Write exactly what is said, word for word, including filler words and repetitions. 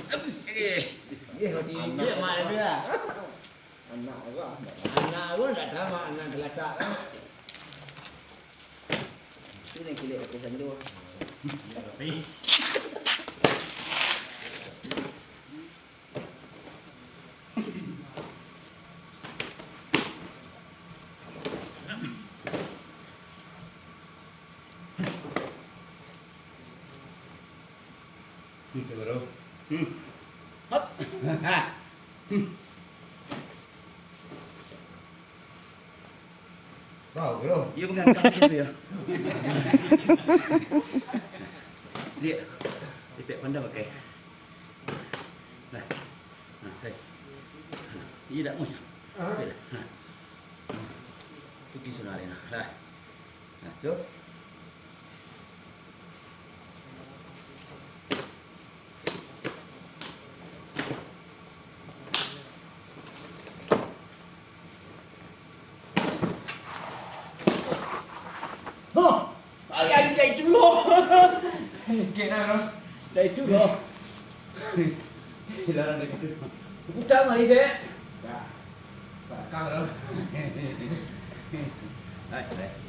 Eh, eh, roti dia mak dia. Anak awak, anak awak ndak tahu, anak gelatak kan. Tu nan kilek lapis sando. Hmm, tu baru. Hmm. Hop. Hmm. Bau, bro. Iyo, bagantang macam tu, yo. Liek. Ipek panda pakai. Nah. Nah, hai. Nah, iyo dak muah. Ah. Iyo dah. Nah. Nah. Tu kisah hari, nah. Nah. Nah, tu. Huh, ari-ari dari tu lo. Sikit lah, bro. Dari tu lo. Dilarang dari tu. Utang mari, Sek. Tak. Tak kau, bro. Hai, hai.